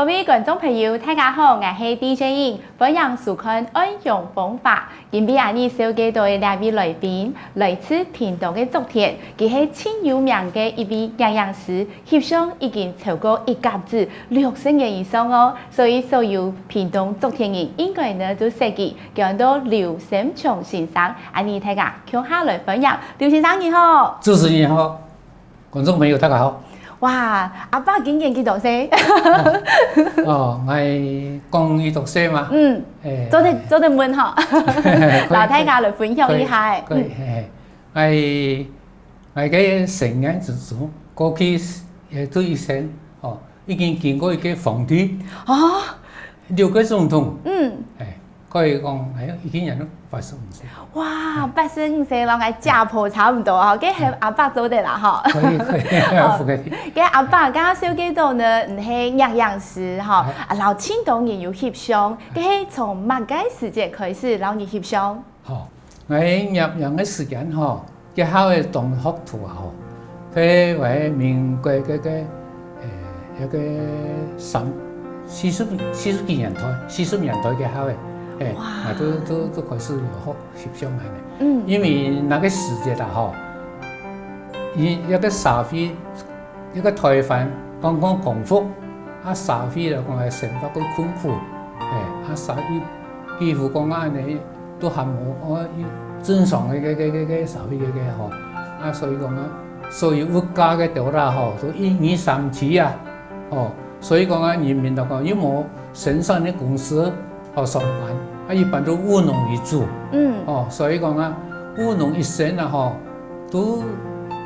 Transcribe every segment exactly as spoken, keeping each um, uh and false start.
各位觀眾朋友，大家好，𠊎係D J Yin，歡迎收看《愛鄉風華》。今晡日𠊎俚紹介到个這位來賓，來自屏東个竹田，佢係盡有名个一位攝影師，翕相已經超過一甲子六十年以上哦。所以所有屏東竹田人應該呢都識佢，叫做劉森松先生。恁呢大家共下來歡迎，劉先生你好。主持人好， 觀眾朋友，大家好。哇，阿伯今年幾多歲？哦，𠊎講幾多歲嘛？嗯，誒，做得做得問吼，可以，摎大家來分享一下誒。可以，可以，嗯，誒，𠊎，𠊎个生涯之中，過去也都一生哦，已經經過一個皇帝，哦，六個總統，嗯，誒，可以講，誒，已經人都八十五歲。 哇，八十五歲摎𠊎家婆差毋多吼，該喊阿伯做得啦吼。可以，可以，哦，不客氣。該阿伯，剛剛紹介到呢，你係攝影師吼，啊，摎盡多人有翕相，該係從麼个時節開始摎你翕相？好，𠊎攝影个時間吼，該下个當學徒啊吼，該為民國个个，誒，該个三，四十，四十幾年代，四十年代該下个，誒，哇，啊，都，都，都開始有學 翕相恁呢。嗯，因為該个時節啊吼，佢該个社會，該个臺灣剛剛光復，啊社會來講个生活个困苦，誒，啊社會幾乎講啊恁呢都還無，哦，正常个个个个个社會个个吼，啊所以講啊，所有物價个調啦吼，都一二三七啊， 哦，所以講啊，人民來講又無生產个公司，哦，上班，啊一般都務農為主。嗯，哦，所以講啊，務農一生啊吼，都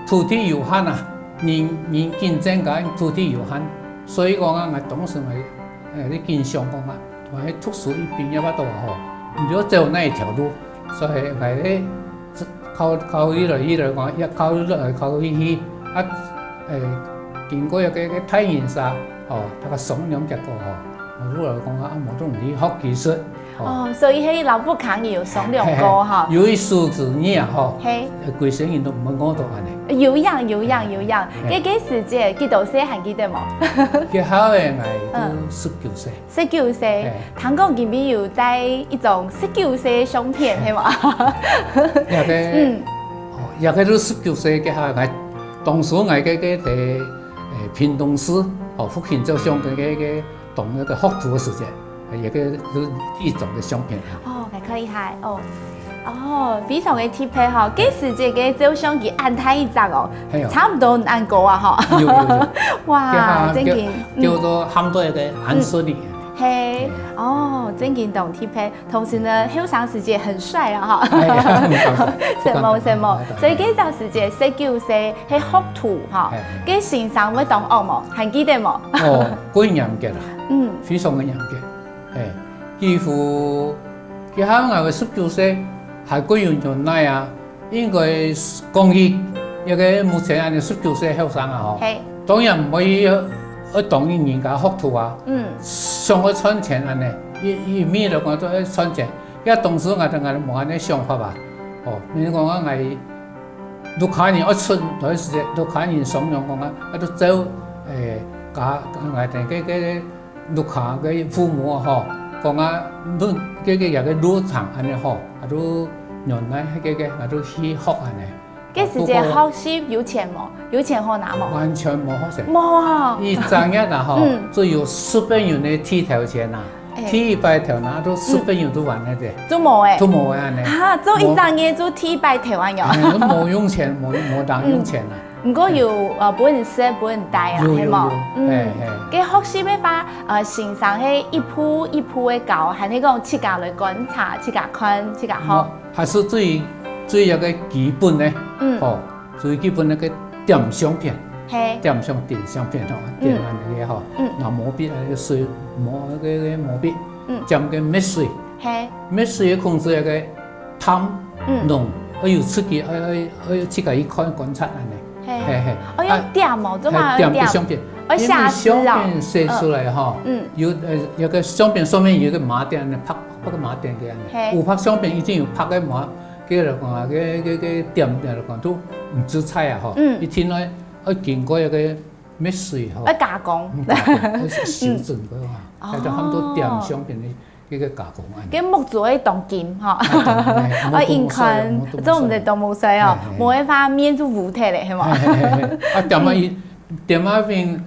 土地有限啊，人，人競爭个土地有限，所以講啊，𠊎當時𠊎，誒，你經想講啊，𠊎讀書一畢業啊到啊吼，毋知走哪一條路，所以𠊎 考，考慮來去來講，也考慮來考慮去，啊，誒，經過一個，一個大人儕，哦，大家商量結果吼，𠊎老來講啊，啊無就你學技術，哦。哦，所以係老婆看你有商量過哈。嘿，嘿，有一手之藝啊，吼，嘿，歸生人都毋會餓到恁呢。有影，有影，有影。嘿，該，該時節，幾多歲還記得無？該下个𠊎都十九歲。 十九歲，嘿，聽講今晡日有帶一張十九歲个相片，係無？這個，嗯，哦，這個都十九歲該下，𠊎當時𠊎个，个在，誒，屏東市，哦，復興照相个，个，个當該个學徒个時節，誒，這個都一張个相片。哦，還可以哈，哦。 哦，非常个特別吼，該時節个照相機恁大一隻哦，係哦，差毋多恁高啊吼。有，有，有。哇，該下正經，叫，嗯，叫做喊做一個安順利。嗯，係，嗯，哦，正經當特別。同時呢，後生時節很帥啊哈。哎呀，很帥，很帥。羨慕，羨慕。所以該隻時節十九歲係學徒哈，係，係。該先生會當惡無？還記得無？哦，過嚴格啊，嗯，非常个嚴格。 嘿，幾乎，該下𠊎个十九歲還過有忍耐啊，應該講起一個目前恁呢十九歲後生啊吼，嘿，當然毋會愛當人家學徒啊，嗯，想愛賺錢恁呢，一，一味來講都愛賺錢，該當時𠊎兜，𠊎兜無恁呢想法啊，哦，比如講啊，𠊎屋下人愛出來時節，屋下人商量講啊，啊，都走，誒，家，𠊎兜个，个 屋下个父母吼，講啊，恁，个，个，這個路程恁呢吼，啊都原來个，个，啊都去學恁呢。該時節學習有錢無？有錢好拿無？完全無學習。無啊。一隻月啊吼，嗯，只有十分銀个剃頭錢啊，哎，剃一擺頭啊，都十分銀都還忒个。都無誒。都無誒恁呢。哈，做一隻月就剃一擺頭啊喲。哎，都無用錢，無，無零用錢啊。 毋過有，呃，分人食，分人戴啊，有，有，係無？有，嗯，嘿，嘿。該學習个話，呃，先生係一步一步个教，還係講自家來觀察，自家看，自家學？無，還係最，最一個基本个，嗯，吼，最基本个點相片，嘿，點相，點相片吼，嗯，點恁呢个吼，嗯，拿毛筆啊，該水，毛，該，該毛筆，嗯，沾該墨水，嘿，墨水个控制个淡，嗯，濃，愛有自己，愛，愛，愛自家去看觀察恁呢。 嘿，嘿，嘿。哦，愛點哦，做麼个愛點？點相片，愛寫字哦。因為相片洗出來吼，嗯，有，呃，有個相片上面有一個碼點呢，拍，拍個碼點个恁呢。嘿，有拍相片一定有拍个碼，个來講啊，个，个，个點个來講都毋自在啊吼。嗯，一定愛，愛經過一個滅水吼，愛加工。嗯，加工，愛修整个吼，哦。該就喊做點相片个一个加工啊。該目珠愛當金吼，哎，哎，愛硬看，做毋得當目水哦，嘿，嘿。無个話面就烏忒咧，係無？嘿，嘿，嘿，嘿。啊，點啊，嗯。一，點啊，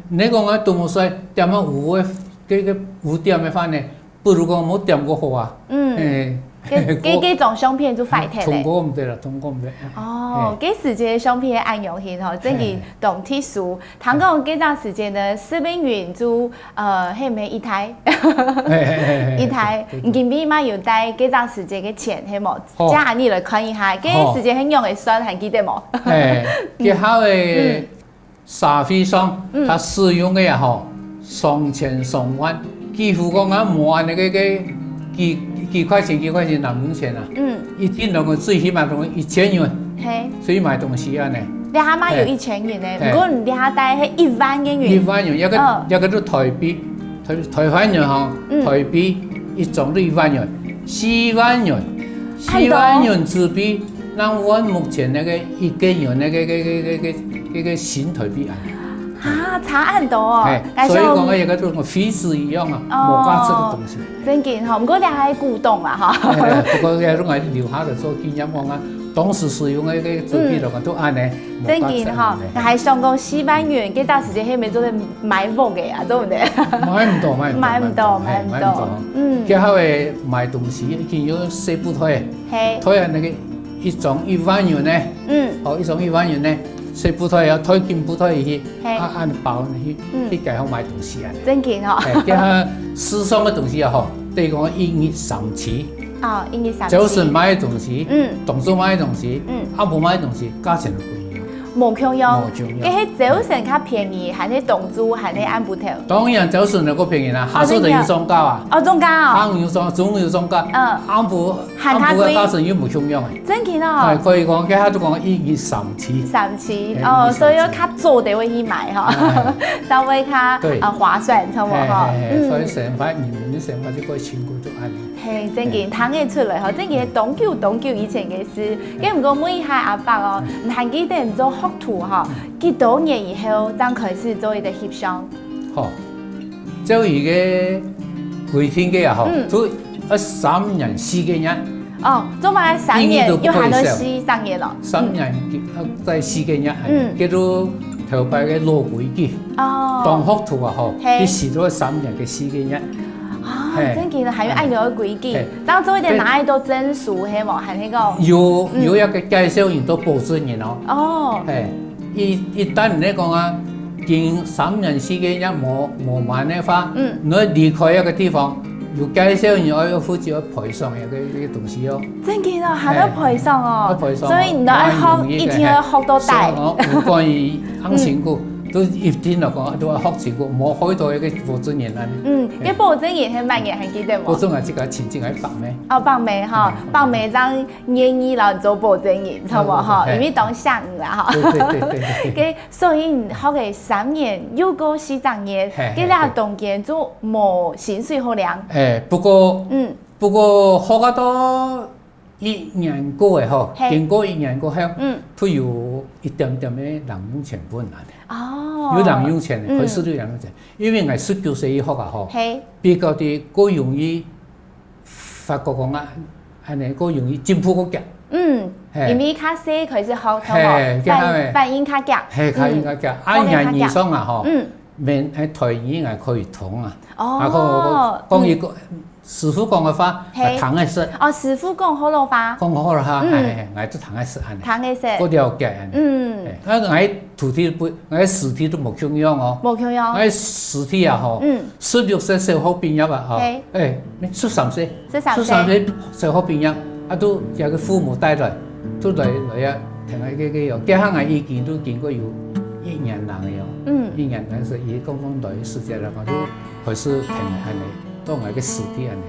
你講啊，當目水，點啊烏个，个，个烏點个話呢， 不如講無點過好啊。嗯。嘿。該，該，該張相片就壞忒咧。通過毋得啦，通過毋得。哦，嘿。該時節个相片恁樣形吼，真个當特殊。嘿。聽講該隻時節呢，施文雲就，呃，係毋係一代？嘿，嘿，嘿，嘿，一代，對，對，對。你今晡日嘛有帶該隻時節个錢，係無？好。這下你來看一下，該時節係仰仔算，還記得無？嘿，嗯。該下个 社會上，嗯。佢使用个也好，上千上萬，幾乎講啊，無恁呢个，个，幾，幾塊錢、幾塊錢零用錢啊。嗯。一定能夠最起碼能夠一千元，嘿。所以買東西恁呢。這下嘛有一千元呢，嘿。毋過你這下帶係一萬个銀。一萬元，這个，嗯。這个就台幣，台，台灣銀吼，嗯。台幣一張就一萬元，四萬元，四萬元紙幣，恁多。那換目前那个一个銀那个，个，个，个，个，个，个新台幣啊。 啊，差恁多哦。嘿，該像，所以講，哎，該種廢紙一樣啊，哦，無價值个東西。真个吼，毋過這還古董啦，吼。哎，不過這種還留下來做紀念，講啊，當時使用个，个紙幣來講，嗯。都恁呢，無價值。真个吼，恁呢。𠊎還想講四萬元，該當時節係毋係做得買屋个啊，對毋對？買毋到，買毋到，買毋到，買毋到，嘿，買毋到。買毋到。嗯。該下个買東西，已經有細布袋，嘿。袋啊，那个一張一萬元呢，嗯。哦，一張一萬元呢，細布袋啊，袋金布袋去， 嘿。啊，恁包去，嗯。去街上買東西啊。真个哦。嘿，這下時尚个東西也好，等於講一日三市。哦，一日三市。朝晨買个東西，嗯。當晝買个東西，嗯。暗晡買个東西，價錢就不一樣。無共樣。無共樣。該係朝晨較便宜，還係當晝，還係暗晡頭？當然朝晨个較便宜啦，哦，下晝就有漲價啊。真个。哦，漲價哦。下午有漲，中午有漲價，嗯。暗晡，還較貴。暗晡个價錢又無共樣个。真个哦。哎，可以講，該下就講一日三市。三市，嘿，哦，一日三市。所以愛較 早就會去買吼，哎。稍微較，對。呃，划算，差不多吼。嘿，嘿，嘿，嗯。所以生活，人民个生活就過辛苦，就恁呢。嘿，真个，嗯。聽得出來吼，真个當久當久以前个事。嗯。該毋過問一下阿伯哦，嗯。你還記得你做學徒吼，嗯。幾多年以後正開始做一個翕相？好，照佢个規定个啊吼，嗯。就愛三年四個月。 哦，做麼个三年又還愛四，三年咯？三年，嗯。呃，再四個月，嗯。叫做頭擺个老規矩。哦。當學徒啊吼，嘿。佢係做三年个四個月。啊，嘿。真个還有恁樣个規矩，嘿。當做一點拿得到證書，嘿無？還係講，有，嗯。有一個介紹人做保證人哦。哦。嘿。 一，一旦你講啊，經三年四個月無，無滿个話，嗯。你愛離開一個地方，有介紹人愛負責賠償一個，一個東西哦。真个哦，還要賠償哦。嘿。愛賠償哦。所以你都愛學，蠻容易个，一定愛學到底。嘿。所以哦，毋管佢恁辛苦，嗯。都一定來講，都愛學辛苦，無害到一個保證人啊。嗯，嘿。該保證人係麼人，還記得無？保證人自家親戚个伯姆。哦，伯姆吼，嗯。伯姆正 願意摎你做保證人，著無吼？嘿，嘿。因為當惜你啦吼。對，對，對，對，對。該所以你學个三年又過四隻月，嘿，嘿，該這中間就無薪水好領。嘿，不過，嗯。不過學啊到一年過个吼，嘿。經過一年過後，嗯。就有一點點个零用錢分啊。哦。有零用錢个，嗯。開始有零用錢，因為𠊎十九歲去學啊吼，嘿。比較个較容易 發覺講啊，恁呢較容易進步較遽。嗯，嘿。因為較細開始學，嘿，著無？反，反應較遽。嘿，反應較遽。嗯，學个較遽。啊，年紀上啊吼，嗯。免，哎，台語也可以通啊。哦，啊，講，講，講一個，嗯。師傅講个話，嘿。啊，聽得識。哦，師傅講學老話。講學老話，嗯。哎，哎，哎，𠊎就聽得識恁呢。聽得識。較了解恁呢。嗯。哎，啊，𠊎徒弟不，𠊎師弟都無共樣哦。無共樣。𠊎師弟啊吼，嗯。 十六歲小學畢業啊，吼，嘿。哎，十三歲，十三歲。十三歲小學畢業，啊，都這個父母帶來，都來，來啊，聽啊，這個，這個哦，這下啊已經都經過有一年零个哦，嗯。一年零是伊講講來个時節了，就開始聽恁呢，當𠊎个師弟恁呢。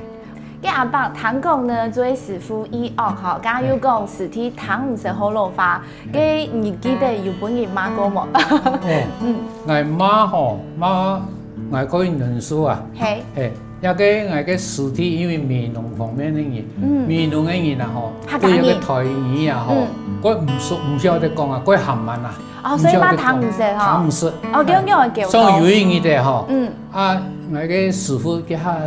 該阿伯聽講呢，做師傅以後吼，剛剛有講師弟聽毋識學老話， 該你記得有分人罵過無？哦，嗯。𠊎媽吼，罵𠊎過忍受啊。嘿。嘿，這個𠊎个師弟因為美濃方面个人，嗯。美濃个人啊吼，客家人。對這個台語啊吼，嗯。過毋熟，毋曉得講啊，過頇顢啊。哦，所以嘛，糖毋食吼。糖毋食。哦，仰仰个教導。所以有一日个吼，嗯。啊，𠊎个師傅佢下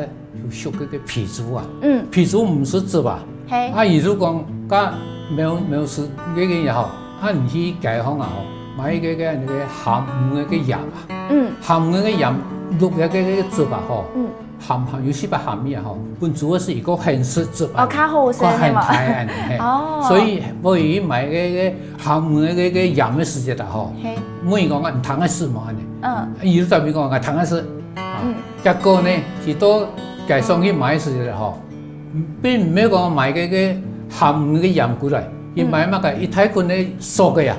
有熟个个皮珠啊，嗯。皮珠毋食汁啊，嘿。啊，佢就講，該無，無食个个也好，啊，你去街坊啊吼，買一个个那个鹹魚个个鹽啊，嗯。鹹魚个鹽淥个个个汁啊吼，嗯。 鹹鹹有四百鹹味啊吼，分煮个時佢較好食汁啊，哦，較好食，較好食係無？恁樣，嘿。哦。所以𠊎去買个个鹹个个个鹽个時節啊吼，嘿。問佢講啊，你糖愛食無恁樣？嗯。佢就答應講，啊，糖愛食。啊，嗯。結果呢，佢到街上去買个時節啊吼，並毋係講買个个鹹个鹽過來，佢買麼个一大捆个熟个啊。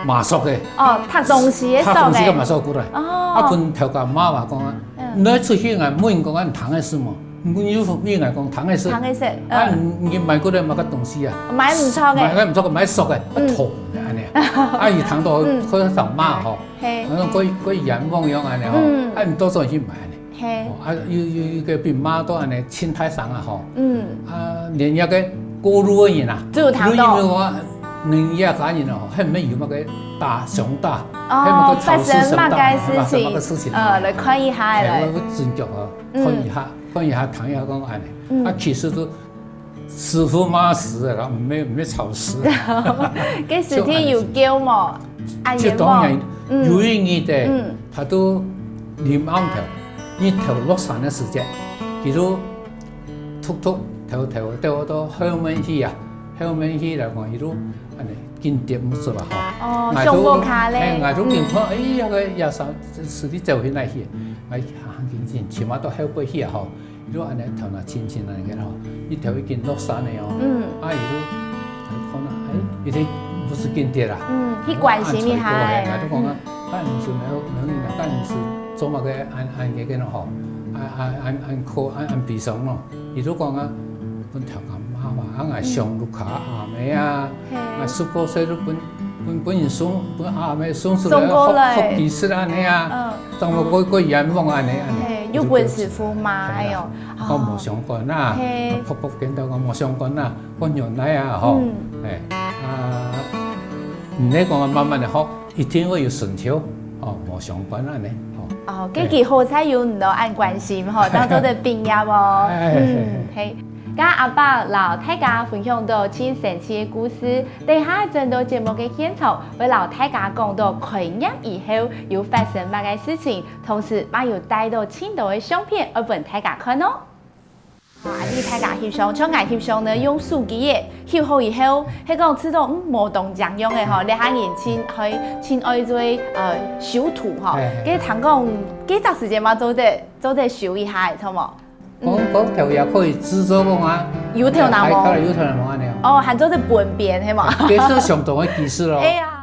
麻索个。哦，糴東西个索个。糴東西个麻索過來。哦。啊，分頭家罵嘛講啊，嗯。你出去𠊎問講啊，你糖愛食無？你又問𠊎講糖愛食。糖愛食，啊，嗯。你，你買過來麼个東西啊？買毋著个。買个毋著个，買索个，嗯。啊，痛个恁樣。啊，佢聽到，嗯。佢就罵吼，嘿。好像過，過冤枉樣恁樣吼，嗯。啊，你到時候去買恁樣。 嘿。哦，啊，又，又，又个兵馬都恁樣清太上啊吼。嗯。啊，連那个過路个人啊，就有聽到。路人个話，人家个人哦，還沒有那个大，熊大，哦，還沒有个超市，發生麼个事情，發生麼个事情，呃，來看一下，哎，來。我，我真腳啊，嗯。看一下，看一下，聽一下講恁樣。嗯。啊，其實都 師傅罵死了，毋係，毋係吵死。該時節有噭無？啊，這當然，冤枉。嗯。有一日个，嗯。佢都臨暗頭，日頭落山个時節，佢都偷偷偷偷到，到後面去啊，後面去來講，佢都恁樣緊跌目汁啊，吼。哦，𠊎都，上屋下咧。哎，𠊎都緊看，嗯。哎，那个野山，是你走去哪去？哎，行緊緊，起碼到後背去啊，吼。 佢就恁樣頭那輕輕恁樣个吼，日頭已經落山了哦。嗯。啊，佢就看到，哎，一定毋係緊跌啦。嗯，去關心一下欸。啊，𠊎就講啊，嗯。該毋係無，無人啊，該毋係做麼个恁，恁个个咯吼，恁，恁，恁，恁苦，恁，恁悲傷咯。佢就講啊，分頭家罵嘛，啊，𠊎上屋下阿姆啊，嗯。嘿。啊，十過歲就分，分，分人送，分阿姆送出來，送過來。學，學技術恁樣啊。嗯。 當作過，過冤枉恁樣，恁樣。嘿，又分師傅罵，哎喲。講無相干啊，嘿。婆婆見到講無相干啊，講原來啊，吼，嗯。哎，啊，毋係講慢慢个學，一定會有成就，哦，無相干恁樣，吼。哦，哎。該佢好彩有你兜恁關心，吼，當作个畢業哦。哎，嗯，嘿。 該阿伯摎大家分享到盡生趣个故事，等下轉到節目个現場，會摎大家講到開業以後有發生麼个事情，同時嘛有帶到盡多个相片愛分大家看哦。好，恁樣大家翕相，像𠊎翕相呢，用手機仔翕好以後，係講試著，嗯，無當靚樣个吼，這下人盡愛，盡愛做，呃，修圖吼。嘿，嘿。該聽講，該隻時間嘛做得，做得修一下个，著無？ 講，講頭也可以製作講啊。有頭那毛。哎，有頭那毛恁樣。哦，還做得分辨，係無？這係相同个技術咯。哎呀。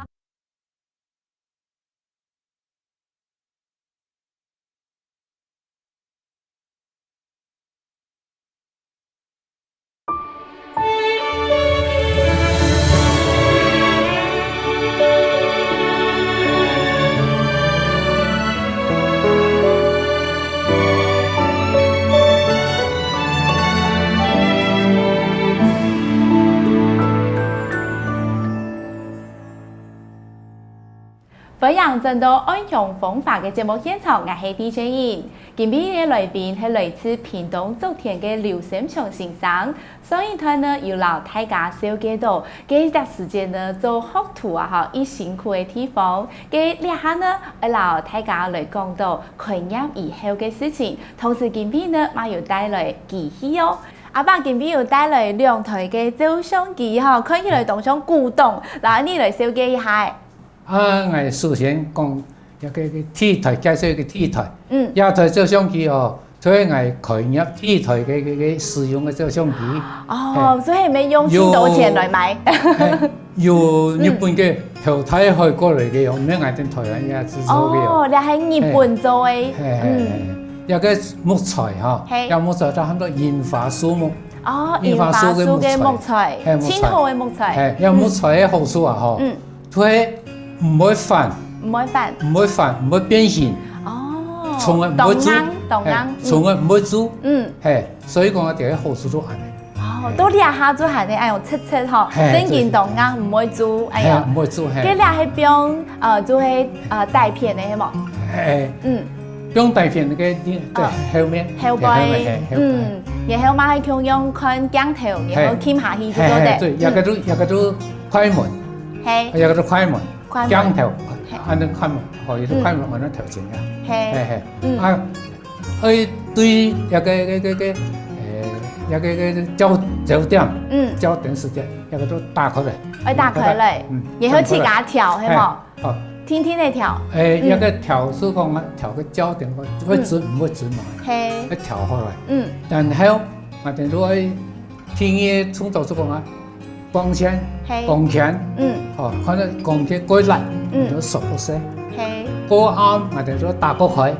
歡迎轉到《愛鄉風華》个節目現場，𠊎係D J Yin。今晡日个來賓係來自屏東竹田个劉森松先生。上一段呢，有摎大家紹介到，該隻時節呢，做學徒啊，吼，已辛苦个地方。該這下呢，愛摎大家來講到開業以後个事情，同時今晡日呢，嘛有帶來機器哦。阿伯今晡日有帶來兩台个照相機吼，看起來當像古董，摎你來紹介一下。 啊，𠊎首先講一个，个第一台，介紹一个第一台。嗯。這台照相機哦，就係𠊎開業第一台个，个，个使用个照相機。哦，嘿。所以你用盡多錢來買。有，嘿，有日本个頭大海過來个哦，毋係𠊎等台灣也製造个哦。哦，這係日本做个。嘿，嘿，嘿，嗯。這个木材哈，嘿。這木材佢喊做櫻花樹木。哦，櫻花樹个木材。櫻花樹个木材，嘿，木材。盡好个木材。嘿，這木材个好處啊，吼。嗯。 佢毋會反，毋會反。毋會反，毋會變形，哦，從來毋會蛀，當硬，當硬，嘿，從來毋會蛀，嗯。嘿，所以講啊，這个好處就恁樣。哦，到這下就還係恁樣直直吼，嘿，正經當硬，毋會做，哎呀，嘿，毋會做，嘿。該這係放，呃，就係，呃，底片个，係無？嘿，嗯，放底片个，對，哦，後面，後背，嘿，後背，嘿，後背。嗯，然後嘛係共樣看鏡頭，然後撳下去就做得。嘿，嘿，對，這個就，嗯，這個就快門，嘿，這個就快門，快門，鏡頭，嘿，恁樣快門，哦，也是快門，嗯，恁樣頭前啊，嘿，嘿，嘿，嗯，啊， 愛對這個，這個，這個，誒，這個，這個焦，焦點，嗯，焦點時間，這個都打開來。愛打開來，嗯，然後自家調，打開來。係無？嘿，哦。定定个調。誒，嗯，這個調係講啊，調个焦點，會，會準，嗯，毋會準嘛。嘿。愛調好來。嗯。然後，𠊎等就愛 第二个動作係講啊，光線，嘿，光線，嗯，哦，看到光線過熱，嗯，你就縮過細，嘿，過暗，𠊎等就打過開，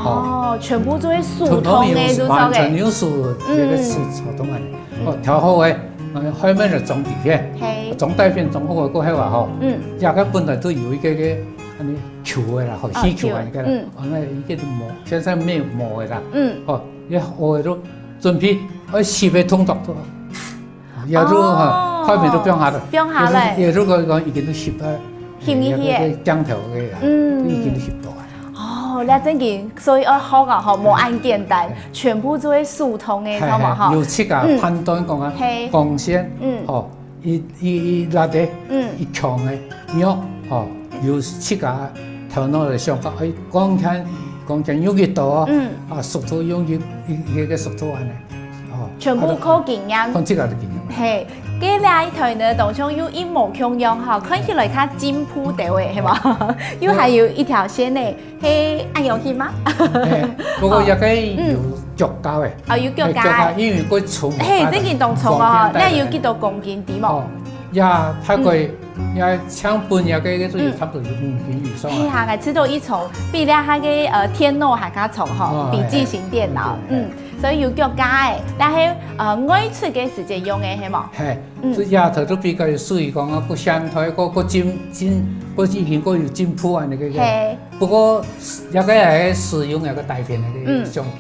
哦，哦，全部都係手動个，全部用手，就係个，完全用手，嗯，這個手，手動个，嗯，哦，調好个，呃，後面就裝底片，嘿，裝底片裝好个過後啊，吼，嗯，這個本來都有一個個，恁呢球个啦，吼，哦，氣球啊，球，一個啦，嗯，哦，該一個都無，現在沒有無个啦，嗯，哦，這好个都準備，愛翕个動作都好。 也就，哦，哈，快門都放下了，放下了。也就，也就講已經都翕了，翕入去了。也就鏡頭个啊，嗯，已經都翕到啊。哦，這正經，所以愛學啊，吼，無恁簡單，嘿，全部都係手動个，嘿，知無，吼？嘿，有自家判斷講啊，嗯，嘿，光線，嗯，吼，一，一，一辣个，嗯，一強个，弱，吼，有自家頭腦个想法，哎，光線，光線用幾多啊？嗯，啊，速度用幾，一，一個速度恁呢。 哦，全部靠經驗。看自家个經驗。嘿，該這一台呢，當中有一模共樣吼，看起來較進步兜个，係無？又還有一條線呢，係恁樣去嗎？嘿，不過這個有腳架个。哦，有腳架个。嘿，腳架，因為過重。嘿，正經當重哦，方便帶个。該有幾多公斤知無？哦，呀，大概，嗯，也像本這個，這就有差不多有五斤以上啊。嘿啊，𠊎知道一重比這下个，呃，電腦還較重吼，哦，筆記型電腦，嘿，嘿，嘿。嗯。 所以有腳架个，但係，呃，外出个時節用个，係無？嘿，嗯，這這頭就比較有屬於講啊，過現代，過，過進，進，過已經過有進步啊，該個，嘿，不過，這個還係使用該個底片个，嗯，相機。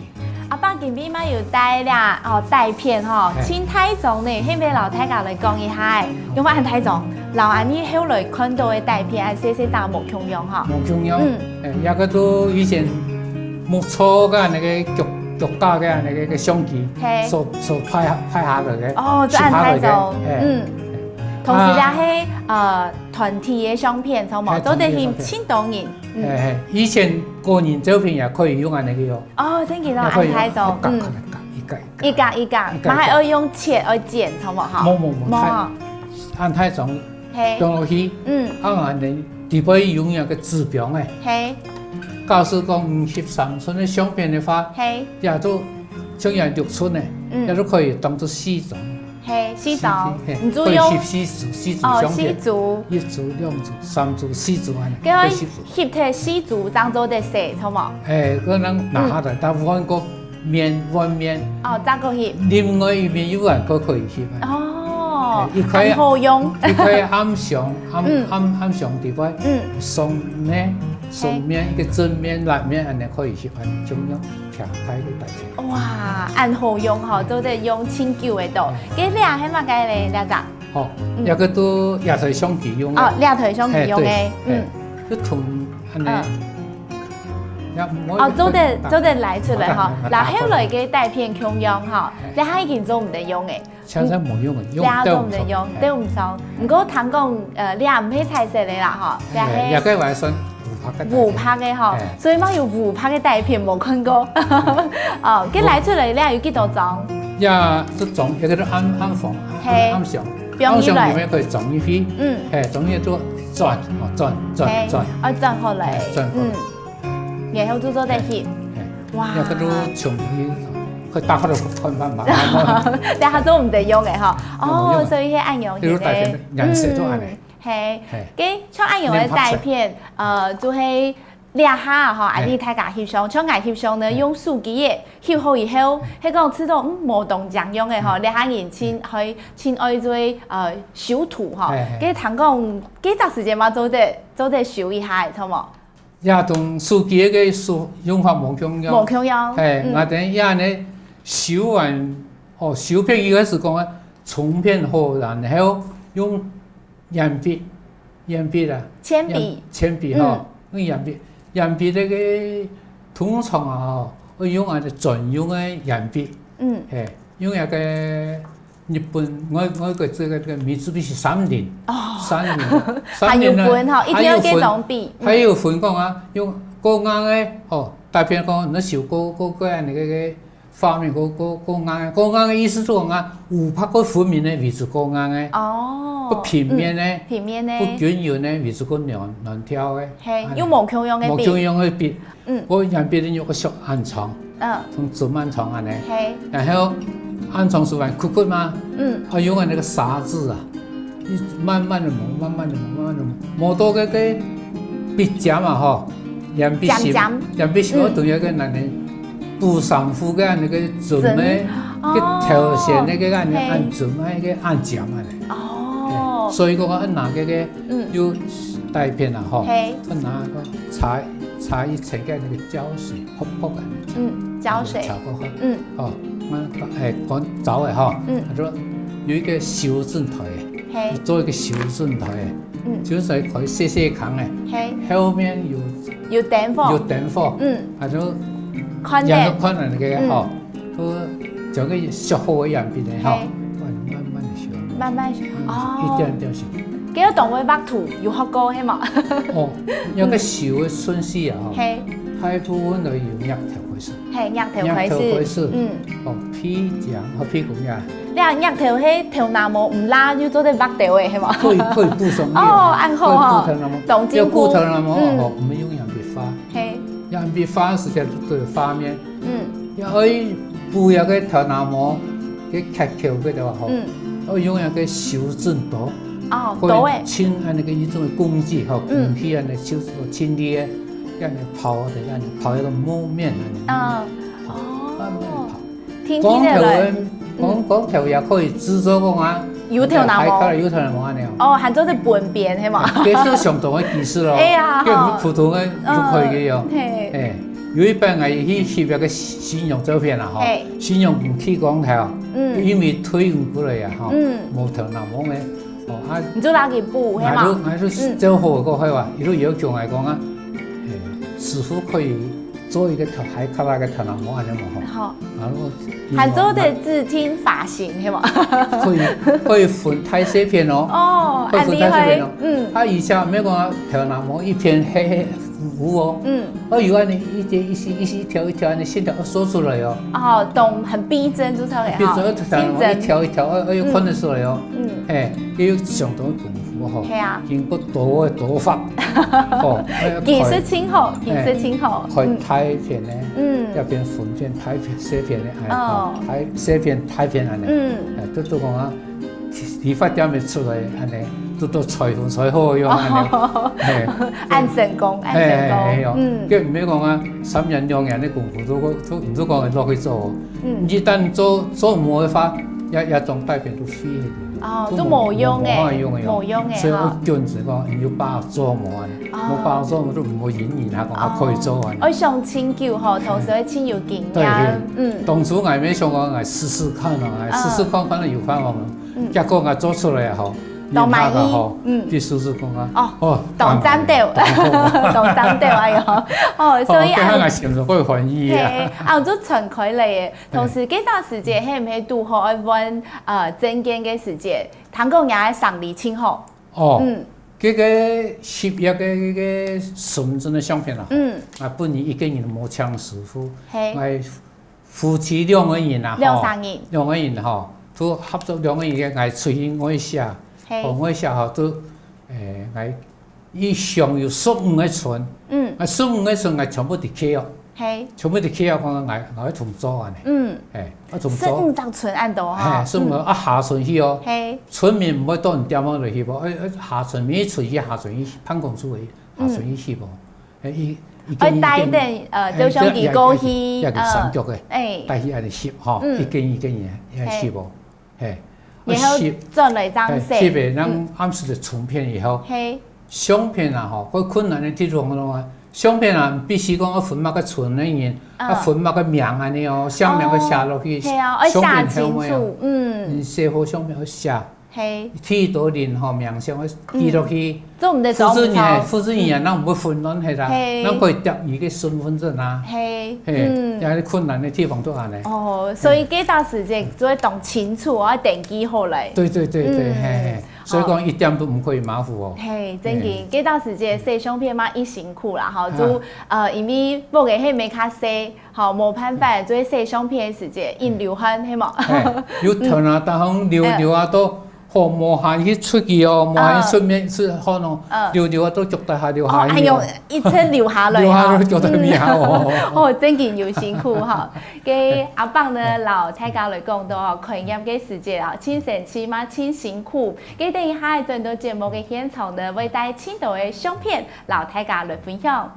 阿伯今晡日嘛有帶這，哦，底片吼，嘿，盡大張呢，係毋係摎大家來講一下，用法恁大張，摎恁呢後來看到个底片，還細細隻無共樣吼。無共樣。嗯。 誒，這個都以前木造个該個腳，腳架个該個，个相機，嘿，所，所拍下，拍下來个，哦，這恁大張，翕下來个，嘿。嗯。同時也係，啊，呃，團體个相片，知無？嘿，做得去團體个相片。盡多人，嗯。嘿，嘿，以前個人照片也可以用恁呢个哦。哦，正經哦，也可以用，恁大張，一格，嗯。一格，一格，一格。一格一格，一格一格。嘛還愛用切，愛剪，知無？哈。無，無，無，無。太，恁大張 嘿。放落去，嗯。啊，恁呢，底背用該個紙板誒，嘿。假使講你翕三寸个相片个話，嘿。也就像這六寸个，嗯。也就可以當做四張。嘿，四張，四，嘿，你就用，可以翕四組，四組相片。哦，四組。一組、兩組、三組、四組恁呢，該可以四組。翕忒四組，正做得洗，著無？誒，可能拿下來，嗯。大部分个 面，碗面。哦，再過去。另外一面又還可，可以翕啊。哦，哎，一塊，恁好用。一塊暗箱，暗，嗯。暗，暗箱底背，嗯。雙面，雙面，嘿。一個正面、背面，恁呢可以翕啊，中央平台个大小。哇，恁好用吼，做得用盡久个都。嗯。該這係麼个咧？這隻？好，嗯。這個都這台相機用个。哦，這台相機用个，嘿，對，嗯。嘿，就同恁呢。嗯。 哦，做得，做得拉出來吼。然後來个底片共樣吼，這下已經做毋得用誒。現在無用了，用，這下做毋得用，對毋上。毋過聽講，呃，這毋係彩色个啦吼，這係，哎，這個還算烏白个底片。烏白个吼，哎。所以嘛有烏白个底片無看過。哦，該拉出來這有幾多張？這，這張，這個就暗，暗房，嘿。暗箱。放入來。暗箱裡面可以裝入去，嗯。哎，裝入去做轉，哦，轉，轉，嘿，轉。愛轉好來，哎，轉好來。嗯。 然後就做得翕。嘿，哇。這個就像佢，佢打開來看看嘛。這下做毋得用个吼。哦，無用个。所以係恁樣，比如底片个顏色都恁呢。嗯，嘿，嘿。該像恁樣个底片，呃，就係這下吼，嘿。恁呢大家翕相，像𠊎翕相呢，嘿。用手機个，翕好以後，嘿。係講試著，嗯，無當靚樣个吼，嗯。這下人盡愛，盡愛做，呃，修圖吼。嘿，嘿。該聽講，幾隻時間嘛做得，做得修一下个，著無？ 也同手機个手用法無共樣。無共樣，嘿，嗯。𠊎等也呢，修完，哦，修片一開始講啊，冲片好，然後用鉛筆，鉛筆啊，鉛筆，鉛筆吼，用鉛筆，鉛筆該个通常啊吼，會用恁樣專用个鉛筆，嗯，嘿，用那个日本外外國這个這个Mitsubishi三菱，哦，三菱，還有分吼，一定要跟總比，還有分講啊，用過硬个吼，大片講，你手過過過恁樣个个 畫面个个个硬个，个硬个意思就講啊，有拍个分明个位置个硬个，哦，个平面个，平面个，个均勻个位置个軟軟條个，嘿，用無共樣个筆，無共樣个筆，嗯，个鉛筆用个像恁長，嗯，像針恁長恁樣，嘿，然後恁長時間曲曲嘛，嗯，啊用个那个砂紙啊，你慢慢的磨，慢慢的磨，慢慢的磨，磨到个个筆尖啊吼，鉛筆芯，鉛筆芯，嗯，同一个男人 補衫褲个恁樣个針个，針，个頭線个个恁樣，嘿，恁針个个恁尖恁樣。哦，嘿，所以講啊，拿个个，嗯，有帶片啊吼，嘿，拿个擦擦一層个那个膠水，泡泡个，嗯，膠水，擦泡泡，嗯，哦，那个哎，講找个哈，嗯，他說有一个修正台，嘿，做一个修正台，嗯，就是可以写写看个，嘿，後面有有電火，有電火，嗯。 啊，就看个，看个个吼，都將个削好个鉛筆个吼，慢慢个削，慢慢削，哦，一點點削。該个當會畫圖，有學過係無？哦，該个削个順序啊，吼，嘿，大部分都由額頭開始，嘿，額頭開始，額頭開始，嗯，哦，鼻尖，哦，鼻公呀，你看額頭係頭那毛毋罅，就做得畫到个，係無？可以可以補上去，哦，恁好吼，可以補頭那毛，當進步，要補頭那毛，嗯，哦，毋係用鉛筆畫。 嘿，鉛筆畫時間都有畫面，嗯，也可以補一个頭那毛个缺口个話吼，嗯，可以用一个修正刀，哦，刀个，清恁个一種工具吼，嗯，工具恁个修正清理个，恁个泡个，恁个泡一个木面恁个，嗯，哦，慢慢泡。 聽起來，講頭个，講講頭也可以製作講啊，有頭那毛，還可以有頭那毛恁樣。哦，還做得分辨，係無？這係相當个技術咯。哎呀，這毋係普通个就可以个哦。嘿，哎，有一擺𠊎去翕一个新娘照片啦吼，嘿，新娘公剃光頭，嗯，因為腿毋過來啊吼，嗯，無頭那毛个，哦啊，你就拿去補，係無？𠊎就𠊎就照好个好啊，一路要求𠊎講啊，哎，師傅可以 做一个頭，還較大个頭那毛恁樣無吼。好，然後還做得自定髮型，係無？可以可以分大細片哦，哦，可以分大細片哦。嗯，啊，以前毋係講啊，頭那毛一片黑黑烏烏哦，嗯，哦，有恁樣一節一絲一絲一條一條恁樣線條哦，縮出來哦。哦，懂，很逼真，就出來哈，逼真，頭那毛一條一條，哦，哦，又看得出來哦。嗯，嘿，也有相當个功夫吼。係啊，經過多个刀法，哦，技術真好，技術真好，開大片呢，嗯，一片分片，大片細片呢，哎，哦，大細片大片恁樣，嗯，哎，都都講啊，理髮店个出來恁樣，都都裁縫裁好用恁樣，嘿，恁成功，恁成功，嘿，嗯，該毋係講啊，三年兩年个功夫都都毋係講落去做哦，嗯，一旦做做無个話，也也總大片都廢去。 哦，都無用个，無用个，無用个，所以𠊎堅持講，你有把握做無啊？哦，無把握做，𠊎都毋會引你，他講他可以做啊。哦，愛想清楚吼，同時愛盡有經驗。對，嗯，當初𠊎也想講，𠊎試試看哦，𠊎試試看，看有辦法無？嗯，結果𠊎做出來吼，當滿意，吼，嗯，佢叔叔講啊，哦，哦，當讚到，當讚到，哎喲，哦，所以啊，𠊎先生會歡喜啊，嘿，啊，就傳開來耶。 同時，該段時節係毋係堵好愛換呃證件个時節，聽講若个生理盡好。哦，嗯，該个十月个該个深圳个相片啊，嗯，啊，本人一個人無請師傅，嘿，𠊎夫妻兩個人啊，兩三人，兩個人吼，都合作兩個人个，𠊎出去外寫，嘿，哦，外寫吼，都，誒，𠊎 一共有十五个村，嗯，啊，十五个村𠊎全部佇溪哦，嘿，全部佇溪哦，講𠊎𠊎愛同做恁樣，嗯，嘿，愛同做，十五隻村恁多哈，嘿，十五个啊，下村去哦，嘿，村民毋會到你店門來去無，愛愛下村，每一村去下村去辦公室去，下村去去無，嘿，一一个一个，愛帶等呃，就像佢過去，一个三腳个，哎，帶去恁樣翕吼，一个一个人愛翕無。 嘿，然後轉來正洗，翕个，咱暗時就沖片以後，嘿，相片啊吼，較困難个地方咯，相片啊，必須講愛分麼个村个人，啊，啊分麼个名恁呢哦，姓名愛寫落去，係啊，愛寫清楚，相片後尾哦，嗯，寫好相片愛寫，係，地多人吼，名姓愛記落去。嗯，做毋得做毋著。複製人，複製人啊，嗯，人毋會混亂係啦，係，人可以貼佢个身份證啊，係，係，嗯，也係困難个地方都恁呢。哦，所以這段時間就愛當清楚，愛登記好咧。對對對對，嗯，係係。 所以講一點都毋可以馬虎哦。係，正經，這段時間洗相片嘛，已辛苦啦吼，就，呃，因為屋个係毋係較細，吼，無辦法，就係洗相片个時間，應流汗，係無？係，有疼啊，逐項流，流啊都，吼，無閒去出去哦，無閒去出面出汗哦，流流啊都腳底下流下去哦。哦，哎喲，一直流下來吼。流下來腳底下哦。哦，正經有辛苦吼。該阿伯呢，摎大家來講到吼，開業个時節啊，盡神奇嘛，盡辛苦。 該等一下轉到節目个現場呢，會帶盡多个相片，摎大家來分享。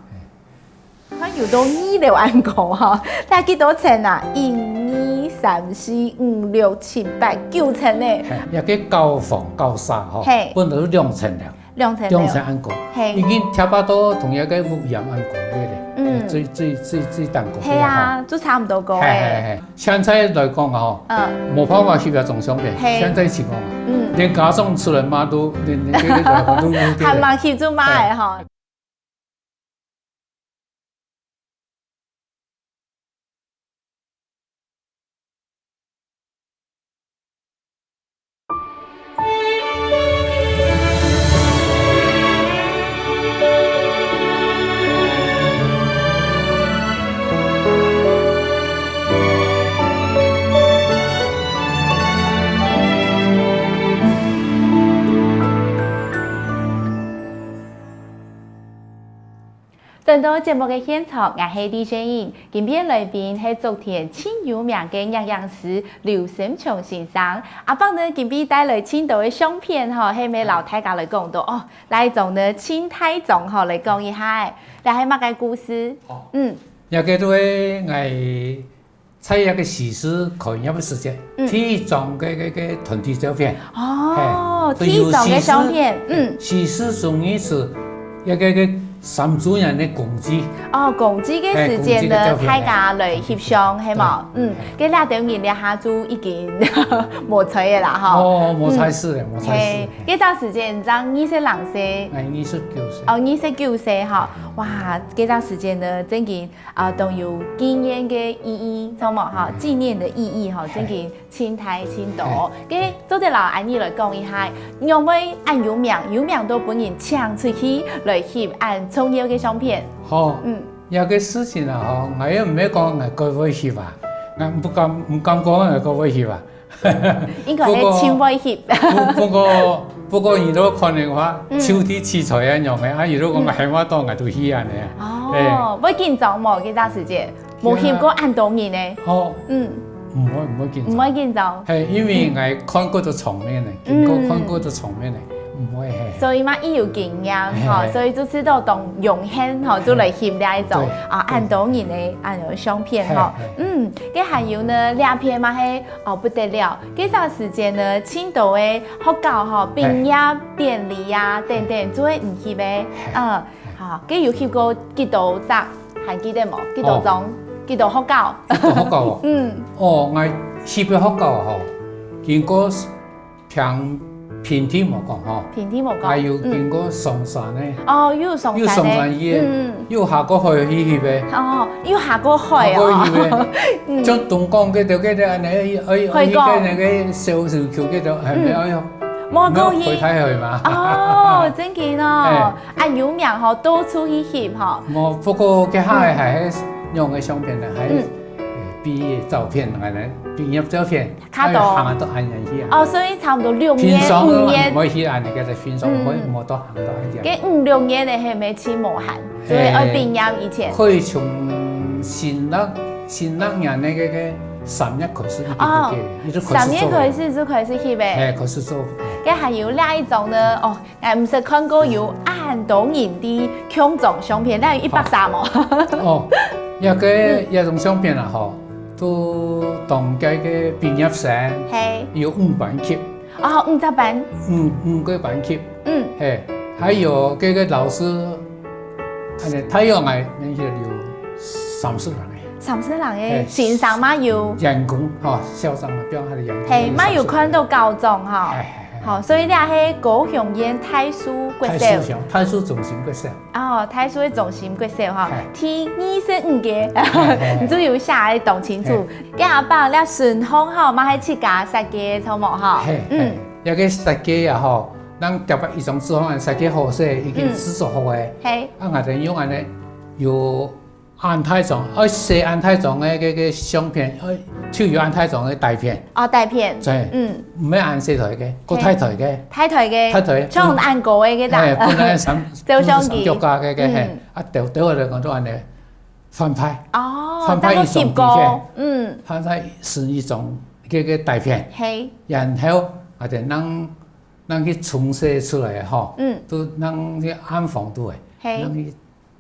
看有到二樓恁高哈，大幾多層啊？一、二、三、四、五、六、七、八、九層呢。係，這个高房高三吼，係，本來係兩層樓，兩層樓。兩層恁高，係，已經差不多同這个屋簷恁高个咧，嗯，最最最最頂高个啦吼。係啊，就差毋多高欸。係係係，現在來講啊吼，嗯，無辦法翕這張相片，係，現在情況啊， 嗯，連家長出來罵都，連連這个來都，還吂翕就罵个吼。轉到節目个現場，𠊎係李雪英。今晡日來賓係竹田盡有名个攝影師劉森松先生。阿伯呢，今晡日帶來盡多个相片吼，係毋係摎大家來講到哦，來一張呢，盡大張吼，來講一下，這係麼个故事？哦，嗯，這个就係𠊎 在這个西勢開業个時節，嗯，第一張个个个團體照片。哦，係，第一張个相片，嗯，西勢，西勢終於係一个个三週年个公祭。哦，公祭个時節呢，係，公祭个照片，大家來翕相，係無？對，嗯，該這兜人這下就已經無在个啦，吼。哦，無在世了，嗯，無在世。係，該段時間正二十零歲。哎，二十九歲。哦，二十九歲吼，哇，該段時間呢，正經 啊，當有紀念个意義，著無吼？紀念个意義吼，係，正經盡大盡多。係，該做得摎阿姨來講一下，仰會恁有名，有名到分人請出去來翕恁重要个相片？好，嗯，這个事情啊，吼，𠊎也毋係講𠊎蓋會翕啊，𠊎毋敢，毋敢講𠊎蓋會翕啊。 應該係盡會翕。不過，不，不過，不過你如果看个話，嗯，就地取材恁樣个，啊，你如果講，嗯，閒話多，𠊎就去恁樣啊。哦，會緊張無？該段時節，無翕過恁多人呢。哦，嗯，毋會，毋會緊張。毋會緊張。係，因為𠊎看過个場面呢，經過看過个場面呢，毋會，係。所以嘛，已有經驗吼，係，所以就知道當榮幸吼，就來翕這一種，對，啊，對，恁多人个恁樣相片吼。係，係。嗯，該還有呢，這片嘛係 哦，不得了！該隻時節呢，盡多个學校吼，畢業典禮啊，等等，做得你翕个。嗯，好，該有翕過幾多隻，還記得無？幾多張？哦。幾多學校？幾多學校哦？嗯。哦，𠊎翕个學校吼，經過平，平地無講吼，平地無講。還有經過松山个。嗯。哦，又有松山个。又松山醫院，嗯，嗯。又下過海去翕个。哦， 又下過海哦。下過去个，嗯。像東港該兜，該兜恁樣，愛，愛，愛去該兜个小琉球該兜，還無愛，嗯，無過去。沒有回台海嘛。哦，正經哦。哎。啊，有名吼，到處去翕吼。無，不過該下个還係用个相片呢，還，嗯，畢業照片，恁樣，畢業照片。 較多。愛行到恁遠去啊。哦，所以差不多六年、平常五年。毋會去恁樣个，平常毋會，嗯，嗯。無到行到恁遠。該五六年个係毋係盡無閒，所以愛畢業以前。哎，可以從新曆，新曆年个，个，个三月開始一直做个，哦，一直開始做个。三月開始就開始翕个。哎，開始做。該還有另一種呢，哦， 𠊎毋識看過有恁多人在共張相片，該有一百儕無？哦，這个，嗯。這種相片啊，吼，都當屆个畢業生，嘿。有五班級。哦，五隻班。五，五個班級。嗯。嘿，還有這个老師恁呢，大約𠊎面積有三十人个。三十人个，嘿，先生嘛有，員工吼，校長嘛，表下个員工，係，嘛有看到校長吼。係，係，係。吼，所以這係高雄縣大樹國小。大樹鄉，大樹中心國小。哦，大樹个中心國小吼，係。第二十五屆，係，係，係。你就有寫个當清楚。係。該阿伯，這順風吼，嘛係自家設計个，著無吼？係，嗯。係。這个設計啊吼， 人貼啊一張紙項設計好勢，已經製作好个。嗯。係。啊，𠊎兜用恁呢，有恁大張，愛洗恁大張个，个，个相片，愛，就有恁大張个底片。哦，底片。對。嗯。毋係恁細台个，較大台个。大台个。大台。像恁高个該隻。係，本來三，照相機。三腳架个，个，係。嗯。啊，兜，兜下來講做恁呢，翻拍。哦，翻拍一張底片。當做翕過。嗯。翻拍成一張，个，个底片。係。然後，啊，等人 人去沖洗出來个吼，嗯。都人去暗房肚个，係。人去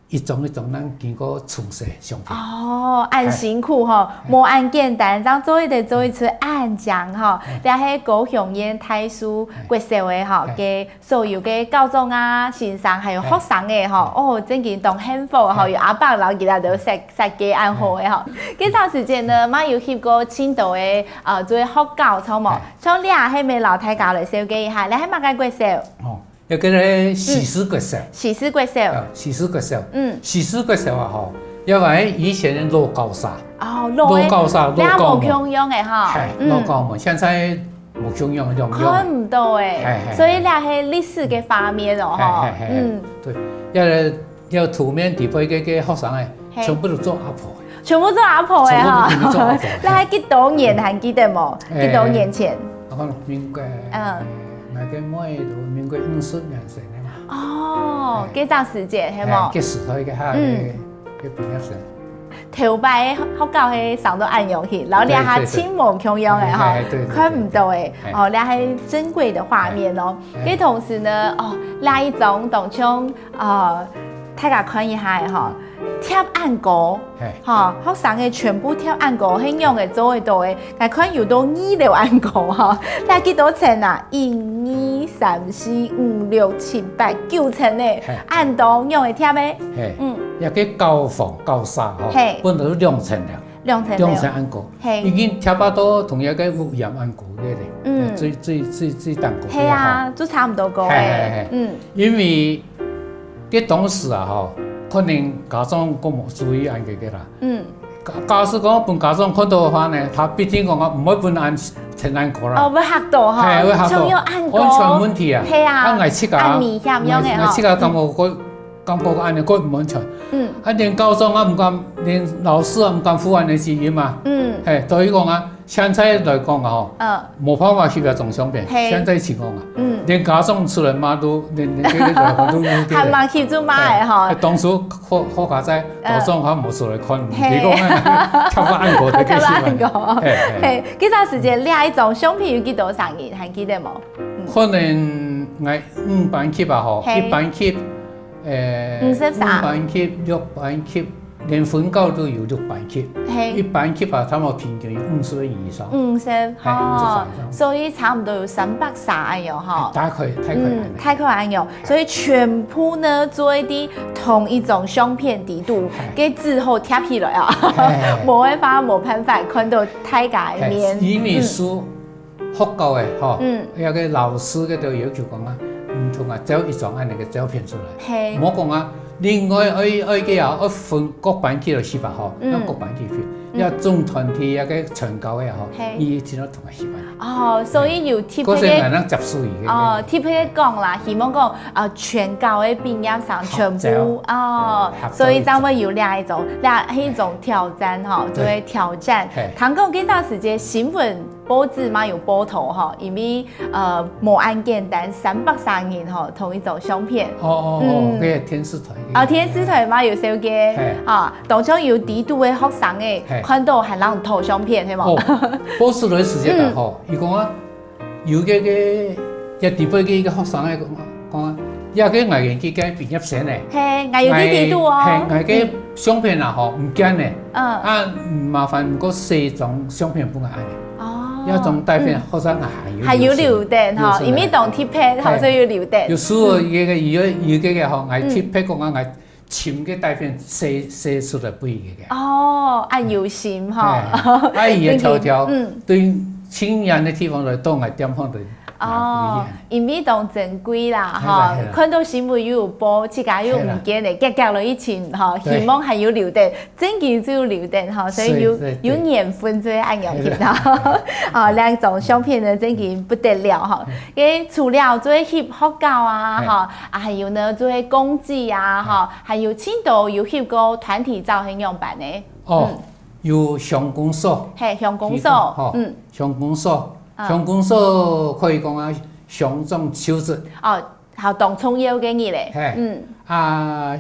一張一張人經過沖洗相片。哦，恁辛苦吼，係。無恁簡單，正做得做一出恁靚吼。係。這係高雄縣大樹國小个吼，係。个所有个校長啊、先生還有學生个吼，係。哦，真經當幸福吼，係。有阿伯摎佢兜設，設計恁好个吼。係。該段時間呢，嘛有翕過盡多个，呃，做學校，著無？係。 像這係毋係摎大家來紹介一下，這係麼个國小？哦，這个呢，西勢國小。嗯。西勢國小。啊，西勢國小。嗯。西勢國小啊，吼，因為以前个老校舍。哦，老个。老校舍，老校門。這無共樣个吼。係，嗯。老校門，現在無共樣，兩樣。看毋到欸，係，係，所以這係歷史个畫面哦，吼。係，係，係，嗯。對，這个 這圖面底背个，个學生欸，係。全部都做阿婆欸。全部做阿婆欸吼。全部都做阿婆欸。該係幾多年還記得無？欸，幾多年前？𠊎講民國，嗯。欸，𠊎个妹都民國五十年生个嘛。哦，欸。該隻時節，係無？欸，該時代个哈，嗯。个，个畢業生。頭擺學校係生到恁樣去，然後這下，對，對，對。盡無共樣欸吼，欸，欸，對，對，對。看毋到欸，欸。哦，這係珍貴个畫面哦。欸。該同時呢，哦，這一張當像 呃，大家看一下吼，貼恁高，係。吼，學生个全部貼恁高，係仰仔做得到个？𠊎看有到二樓恁高吼，該幾多層啊？一、二、三、四、五、六、七、八、九層呢，係。恁多仰仔貼个？係，嗯。這个校房、校舍吼，係。本來係兩層了。 兩層樓。兩層恁高，係。已經貼啊到同樣个屋簷恁高个咧，嗯。最，最，最，最頂高个吼。係啊，就差毋多高欸。係，係，係。嗯。因為該當時啊吼，可能家長較無注意恁个个啦。嗯。假，假使講分家長看到个話呢，佢必定講啊，毋會分恁，層恁高啦。哦，會嚇到吼，係，會嚇到。像有恁高。安全問題啊。係啊。啊，𠊎自家，恁危險樣个吼。𠊎，𠊎自家感覺過 感覺恁呢較毋安全。嗯。啊，連校長啊毋敢，連老師啊毋敢赴恁呢接應嘛。嗯。係，所以講啊，現在來講啊吼，嗯。無辦法去該張相片，係。現在情況啊，嗯。連家長出來罵都，連，連這个來講都有點。還罵去就罵个吼。係，當初好，好佳哉，嗯。家長還無出來看，係。結果啊，貼啊恁高个，貼啊恁高。係，係。係，該隻時節，這一張相片有幾多儕人，還記得無？嗯。可能𠊎五班級啊吼，係。一班級 欸，五十儕。五班級、六班級，連分校都有六班級。係。一班級啊，差毋多平均有五十个人以上。五十，係，五十儕以上。哦，所以差毋多有三百儕恁樣吼。係，大概，大概恁樣。嗯，大概恁樣。所以全部呢，做一張同一張相片底肚，係。該紙好貼起來啊。係。無个話，無辦法看到大家个面。係，因為書 學校个吼，嗯。該个老師个都要求講啊，毋通啊，照一張恁呢个照片出來。係。莫講啊，另外愛，愛个啊，愛分各班級來翕啊吼，嗯。讓各班級翕，嗯。要總團體該个全校个啊吼，係。你一定要同佢翕啊。哦，所以有特別个，係。該係𠊎等接受佢个。哦，特別个講啦，希望講，呃，全校个畢業生全部，合照。哦，合照一張。所以正會有這一種，這係一種挑戰吼，對。就會挑戰。係。聽講該段時間新聞 報紙嘛有報導吼，因為，呃，無恁簡單，三百儕人吼，同一張相片。哦，哦，哦，嗯。該个電視台个。哦，電視台嘛有紹介，係。啊，當中有底肚个學生欸，係。看到還摎討相片，係無？哦，報紙个時間啊，嗯。吼，佢講啊，有个，个，這底背个一个學生欸，講啊，講啊，這个𠊎个畢業生欸，係，𠊎有在底肚哦。𠊎，係，𠊎个相片啊，吼，毋見咧。嗯。啊，麻煩過洗張相片分𠊎恁呢。 哦，這種底片，嗯。學生還有，還有留等吼，有留等。因為當特別吼，係。所以有留等。有時候，嗯。有个，有个，有个个吼，𠊎特別講啊，嗯。𠊎 尋个底片寫，寫出來分佢个。哦，恁有心吼。哎，啊，佢个條條，嗯，對盡遠个地方來到𠊎店項來拿分佢。哦，因為當珍貴啦，吼，係啦，係啦。看到新聞又有報，自家又毋見了，係啦。遽遽落去尋，吼，對。希望還有留等，真經就有留等，吼，所以有，所以，對，對。有緣分就會恁樣去到。係啦。哦，兩張相片呢，真經不得了，吼。 該除了做翕學校啊，係。吼，啊，還有呢，做公祭啊，係。吼，還有盡多有翕過團體照係仰般呢？哦，嗯。有鄉公所。係，鄉公所，翕過，吼，嗯。鄉公所，啊。鄉公所可以講啊，鄉長就職。哦，好，當重要个日咧。係，嗯。啊，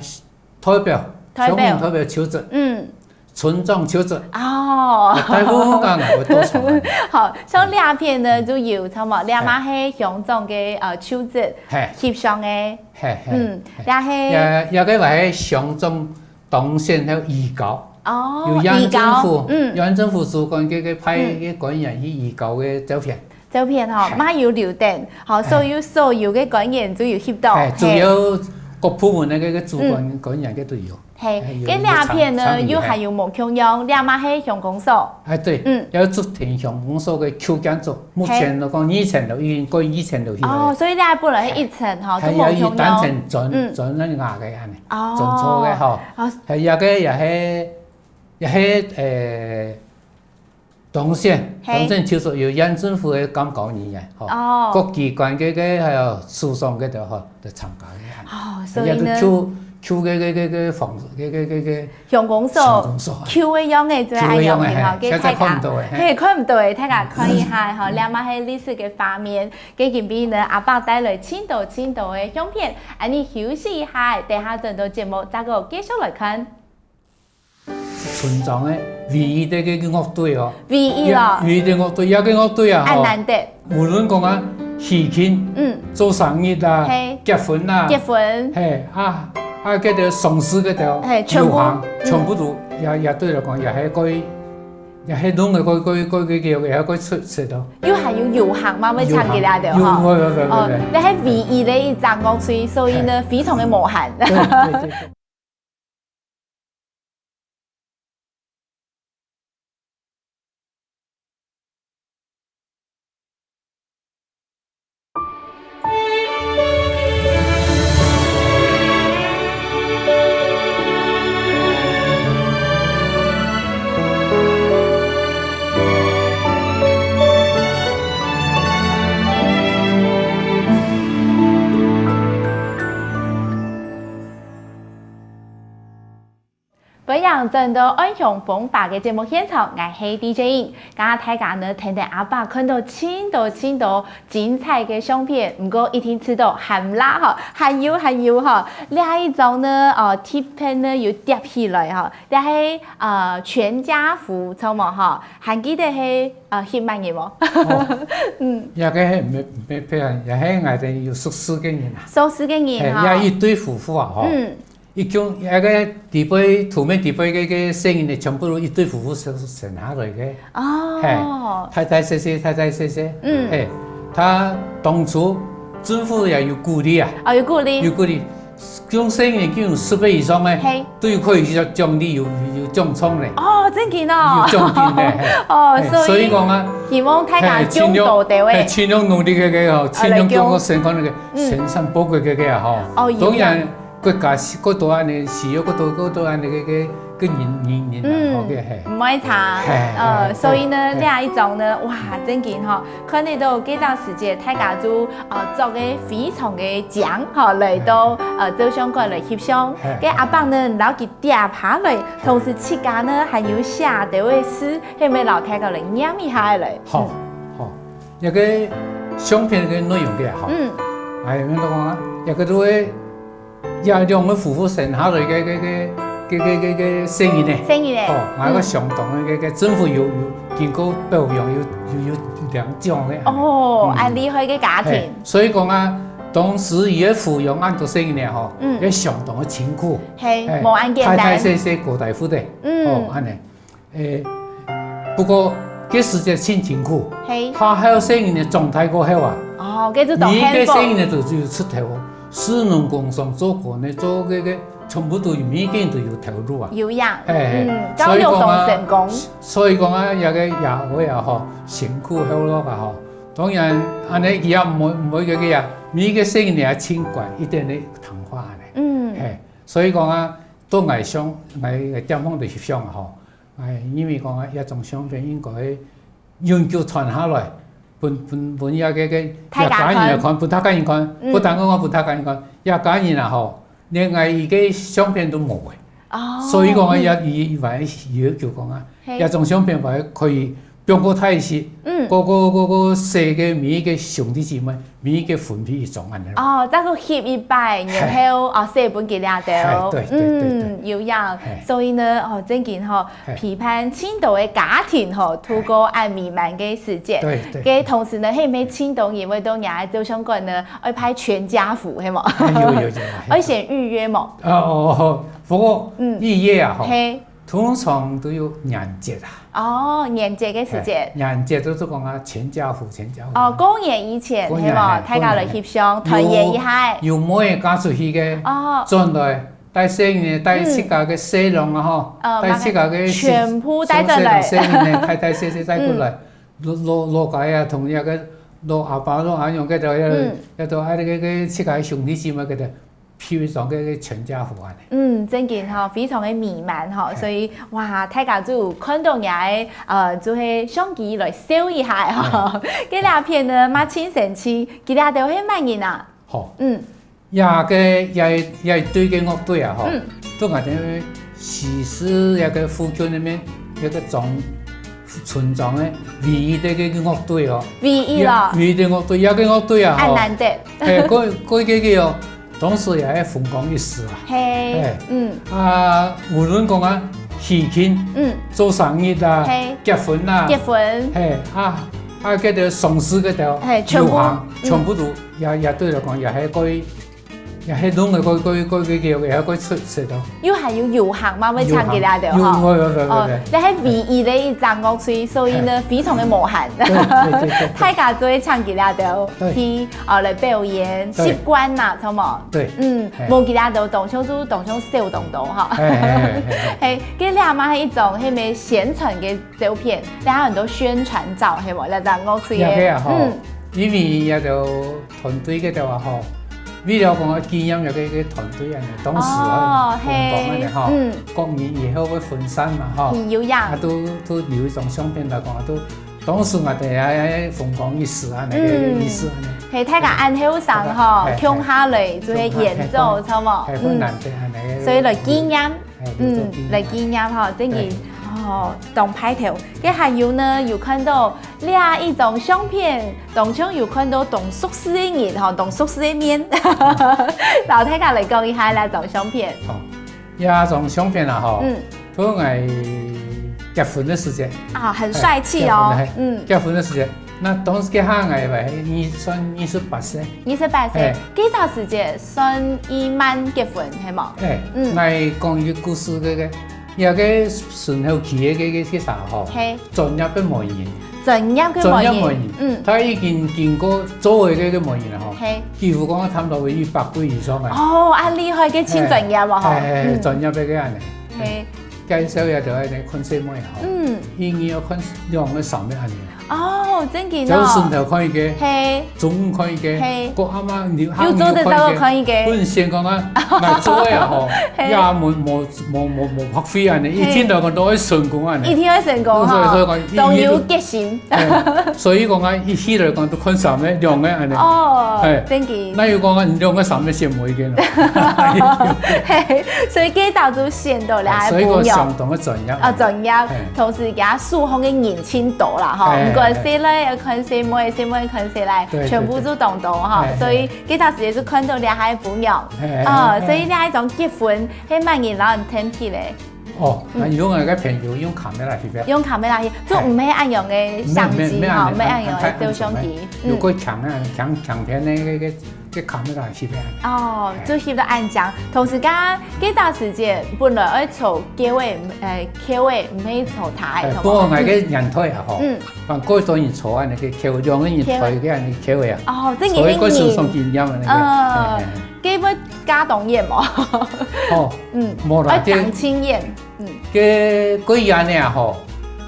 代表，代表。鄉民代表就職。嗯。村長就職。哦。大部分个人會到場个。好，像這片呢，就有差不多，這嘛係鄉長个，呃，就職，係。翕相个。係，係，嗯，係。這係也，也个話係鄉長當選後移交。哦，有縣政府，移交，嗯。縣政府主管个，个派个官員去移交个照片。照片吼，係。嘛有留等，吼，係。所有，所有个官員都有翕到，係，係。主要各部門个，个，个主管，嗯。官員个都有。 係，係，有，該這片呢，有參，參與，又還有無共樣，這嘛係鄉公所。哎，對，嗯。也有竹田鄉公所个舊建築，目前來講，係。二層樓已經過二層樓去了。哦，所以這本來係一層吼，係，都無共樣。也有單層磚，嗯。磚那瓦个恁呢，哦。磚造个吼。哦。係，這个也係，也係，呃， 當選，係。當選就係有縣政府个監考人員，吼，哦。各機關个，个，還有首長个，吼，來參加个。哦，所以呢，也都舊，舊个，个，个，个房子，个，个，个，个鄉公所，鄉公所，舊个樣个，就係恁樣个，舊个樣个，吼，係，該大家，現在看毋到个，係。係，看毋到个，大家看一下，吼，這嘛係歷史个畫面，該今晡日呢，阿伯帶來盡多，盡多个相片，恁呢休息一下，等下轉到節目，再過繼續來看。 村莊个唯一个，个，个樂隊哦。唯一哦。也，唯一个樂隊，這个樂隊啊，吼，恁難得。無論講啊，喜慶，嗯。做生日啊，係。結婚啊，結婚。係，啊，啊，該兜喪事該兜，係，全部，遊行，嗯。全部都，也，也對來講，也係可以，也係弄个，可以，可以，可以，可以，也可以出，出到。又還有遊行嘛，會唱起來的哈。有，有，有，有，有，哦，有。該係唯一个一隻樂隊，所以呢，係。非常个無閒。對，對，對，對。 歡迎轉到《暗香風華》个節目現場，𠊎係D J Yin。剛剛大家呢，聽到阿伯看到盡多盡多精彩个相片，毋過一定試著還毋罅吼，還有還有吼，這一張呢，哦，特別呢有疊起來吼，這係，呃，全家福，著無吼？還記得係，呃，翕麼人無？哦，嗯。這个係毋係，毋係別人，這係𠊎兜有熟識个人啊。熟識个人吼。係，這一對夫婦啊，吼。嗯。 一共，該个底背，圖片底背个，个細人仔全部都一對夫婦生，生下來个。哦。係，大大細細，大大細細。嗯。係，佢當初政府也有鼓勵啊。哦，有鼓勵。有鼓勵，用細人仔就有十倍以上个，係。都有可以去獎勵，有，有獎狀个。哦，真个哦。有獎金个，係。哦，係，所以，所以講啊，希望大家係，盡量，用到位。係，盡量努力个，个吼，哦，盡量用个生活个，來用。嗯。生產報國个，个啊，吼。哦，有。當然， 國家需，國家恁呢需要，國家，國家恁呢个，个，个人，人，人啊，嗯，吼，个，係。毋會差。係，呃，係，所以呢，係。這一張呢，哇，真个吼，看得到這段時間，大家都，呃，著个非常个靚，吼，來到，係。呃，照相館來翕相。係。該阿伯呢，摎佢疊下來，同時自家呢，還有寫兜个字，係毋係摎大家來唸一下來？好，嗯。好。這个相片个內容个吼，嗯。哎，恁樣講啊，這个都係 這兩个夫婦生下來个，个，个，个，个，个，个細人仔。細人仔。哦，𠊎个相當个，个，个政府有，有經過表揚，有，有，有領獎个。哦，嗯。恁厲害个家庭。係，所以講啊，當時佢个撫養恁多細人仔吼，嗯。也相當个辛苦。係，係，無恁簡單。大大細細，高低負擔。嗯。哦，恁呢。 欸，不過，該時節盡辛苦，係。下後細人仔長大過後啊，哦，該就當幸福。每一個細人仔都有出頭哦，士農工商做官个，做該個全部都有，每一個人都有投入啊。有影，嘿，嘿，嗯，教育當成功。所以講啊，所以講啊，這個爺哀啊吼，辛苦厚祿啊吼。當然，恁樣佢也毋會，毋會个个啊，每一個細人仔也盡乖，一定會聽話恁樣。嗯。嘿，所以講啊，到𠊎想，𠊎个店方就翕相啊吼，哎，因為講啊，這張相片應該 永久傳下來，分，分，分這個，個，大家看。這家人來看，分大家人看，嗯。不單淨講分大家人看，這家人啊吼，連𠊎一個相片都無个。哦。所以講啊，嗯。這，佢，佢還要求講啊，嘿。這張相片還可以放過大一些，嗯。過，過，過，過細个每一個兄弟姊妹，每一個分配一張恁樣。哦，再過翕一擺，然後，嘿。哦，寫分佢這兜。嘿，對，對，對，對。嗯，有影。嘿。所以呢，哦，正經吼， 嘿。陪伴盡多个家庭吼，度過恁美滿个時節。對，對。个同時呢，係毋係盡多人會到若照相館呢，愛拜全家福，係無？哎，有，有，有，有。愛先預約無？哦，哦，哦，不過，嗯。預約啊，吼，嘿。通常都有年節啊。哦，年節个時節。哎，年節都係講啊，全家福，全家福。哦，過年以前，過年，係無？嘿，大家來翕相，過年。團圓一下。有，有妹嫁出去个，哦。轉來 帶細人仔，帶自家个細郎啊吼，嗯。呃，帶自家个細，全部帶轉來。細，細人仔，大大細細帶過來，嗯。老，老，老家啊，同該个老阿爸、老阿娘該兜，嗯。該兜啊，該个自家个兄弟姊妹該兜，譬如講該个全家福恁樣。嗯，正經吼，非常个美滿吼，嘿。所以，哇，大家就看到若个，呃，就係相機來笑一下吼。嘿。該兩片呢，嘛盡神奇，佢兜係麼人啊？好。嗯。 這个，這，這一隊个樂隊啊，吼，嗯。都𠊎兜西勢這个附近裡面，這个莊，村莊个唯一个，个樂隊哦。唯一咯。這，唯一个樂隊，這个樂隊啊，吼。恁難得。嘿，過，過去个哦，當時也係風光一時啊。嘿，嘿。嗯。啊，無論講啊，喜慶，嗯。做生日啊，嘿。結婚啊，結婚。嘿，啊，啊，該兜喪事該兜，嘿，全部，遊行，嗯。全部都 也，也對來講，也係過，也係弄个過，過，過，過，過，也係過出色个。又還有遊行嘛，會唱佢兜吼。有，有，有，有，有，哦，有。該係唯一个一隻樂隊，所以呢，嘿。非常个無閒。對，對，對，對，對。大家就會唱佢兜，對。去，哦，來表演，對。習慣啦，著無？對。嗯，嘿。無佢兜，當像就，當像小東東吼。嘿，嘿，嘿，嘿，嘿。嘿，該這嘛係一種，係無宣傳个 照片，這下很多宣傳照，係無？這隻樂隊个。這个啊，吼，嗯。因為這兜團隊該兜啊，吼，為了講愛紀念這个，个團隊恁樣，當時啊，哦，風光恁樣，嘿，吼，嗯。各年以後會分散嘛，吼。嗯，有影。啊，都，都留一張相片來講啊，都，當時𠊎兜也，也風光一時啊，該个，嗯。意思恁樣。嘿，大家恁後生吼，嘿，嘿。共下來，就係演奏，共下，嘿，著無？嘿，嗯。很難得恁樣个。所以來紀念。 哎，留作紀念。嗯，來紀念吼，正經，對。哦，當派頭。該還有呢，有看到這一張相片，當中有看到當熟識个人吼，當熟識个面。摎大家來講一下這張相片。好，這張相片啊，吼，嗯。就𠊎結婚个時節。啊，很帥氣哦。哎，結婚个，嗯。結婚个時節， 該當時該下𠊎話，二，算二十八歲。二十八歲，哎。該隻時節算已滿結婚，係無？哎，嗯。𠊎講一個故事，該个，這个順後期个，个，个，个啥吼，嘿。專業个媒人。專業个媒人。專業媒人，嗯。佢已經經過做个，个，个媒人吼，嘿。幾乎講談到一百歲以上个。哦，恁厲害，該盡專業哦，吼。哎，哎，哎，嗯。專業个，个恁樣。嘿。 介紹一下就係看細妹吼。嗯。一日愛看兩个三个恁樣。哦，正經哦。朝晨頭看一个，嘿。中午看一个，嘿。過暗啊，你又做得再看一个。本身講啊，𠊎做个啊吼，嘿。也無，無，無，無，無白費恁樣，嘿。一定來講都愛成功恁樣。一定愛成功吼，所以，所以講，一日都當有決心。 哎，所以講啊，一起來講都看三个、兩个恁樣。哦，哎，正經。哪有講啊，兩个、三个選無一个咯？嘿，所以該兜就選到了，哎，所以講相當个專業。啊，專業，哎。同時佢手項个人盡多啦，吼，哎，毋管細倈看細妹，細妹看細倈，對，全部就當多哈，對，對。哎，所以該兜時節就看到了還不一樣。哎，哎，啊，哎。所以這一種結婚，係麼人摎你跈去咧？ 哦，嗯。該有𠊎个朋友用camera翕个。用camera翕，就毋係恁樣个相機吼，嘿。毋係，毋係恁樣，毋係恁樣个照相機。嗯。有過強啊，強，強片个，个，个，个camera翕个。哦，嘿。就翕到恁靚。同時間，該隻時節本來愛坐轎仔，呃，轎仔，毋係坐車仔，哎，坐無？不過𠊎个年代啊，吼，嗯。反正過多人坐恁樣个轎，兩个人坐个恁樣个轎仔啊。轎仔。哦，這个所以過身上經驗个那個。嗯。嘿，嘿，嘿。該會加當遠無？哦，嗯，無啦，愛當親遠，嗯，該過遠个啊吼，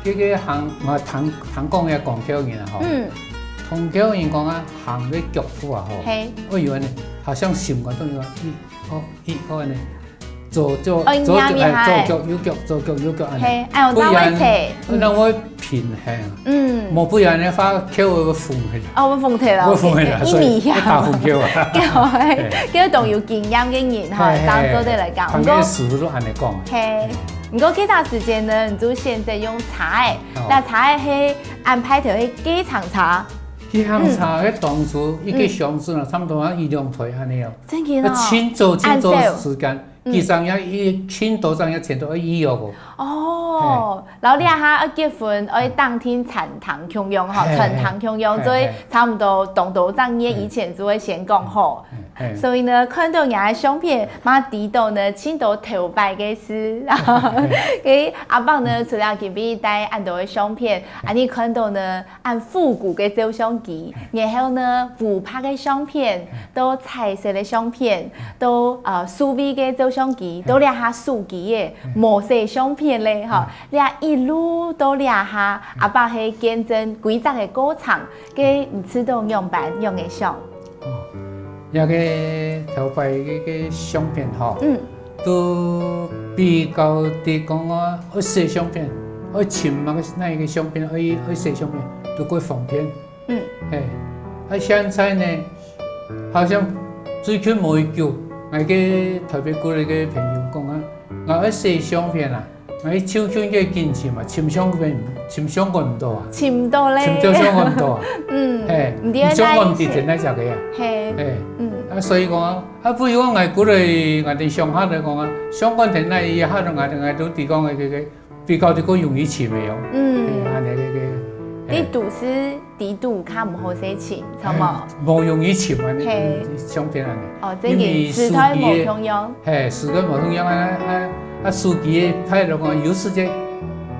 該个行，𠊎聽，聽講个廣州人啊吼，嗯，廣州人講啊，行个腳步啊吼，嘿，會有恁呢，好像心肝都有啊，一，哦，一，哦恁呢，左腳，哦，左腳，哎，左腳，右腳，左腳，右腳恁呢。嘿，哎喲，過遠，那會斜，嗯，那會 平衡啊。嗯，無不然个話，橋會封起來。哦，會封起來，會封起來，一米呀，所以要打封橋啊。橋，嘿，橋當有經驗个人吼，嘿，嘿，正做得來講。毋過，師傅都恁呢講。嘿，毋過這段時間呢，你就選擇用車仔，哦，該車仔係安排條係計程車。計程車，嗯，該當初一個小時呢，嗯，差不多要一兩台恁呢哦。真个哦，要清早，清早時間。 嗯，佢正要一千多張要錢都要預約哦。哦，嘿，然後這下愛結婚，愛當天餐廳共樣吼，嘿，餐廳共樣，嘿，所以差不多當多張月以前就會先講好。嘿，嘿，所以呢，看到你个相片，嘛知道呢，盡多頭擺个事。嘿，阿伯呢，除了今晡日帶恁多个相片，啊，你看到呢， 恁復古个照相機，然後呢，烏白个相片，到彩色个相片，到，呃，數位个照相機，到這下手機个，無洗相片咧，吼，這一路到這下，阿伯係見證規隻个過程，該毋知道仰般仰仔想。哦，這个頭擺个，个相片吼，嗯， 都比較知講啊，愛洗相片，愛尋麼个，哪一個相片，愛，愛洗相片，都較方便。嗯。嘿，啊，現在呢，好像最近無幾久，𠊎个台北過來个朋友講啊，𠊎愛洗相片啊，𠊎去就近个景區嘛，尋相片，尋相館毋到啊。尋毋到咧。尋到相館毋到啊。嗯，嘿，毋知愛哪位洗。相館毋知在哪隻个啊。嘿，嘿，嗯。啊，所以講啊， 啊，比如講，𠊎鼓勵𠊎兜鄉下來講啊，相關田那一下，𠊎兜，𠊎兜知講个，个，个，比較就較容易尋个哦。嗯。嘿，恁呢个，个，嘿。你都市底肚較毋好勢尋，著無？哎，無容易尋啊，你，嘿，你相片恁呢。哦，真个，因為時代無共樣。手機个，嘿，時代無共樣啊，啊，啊，手機个拍來講，有時節，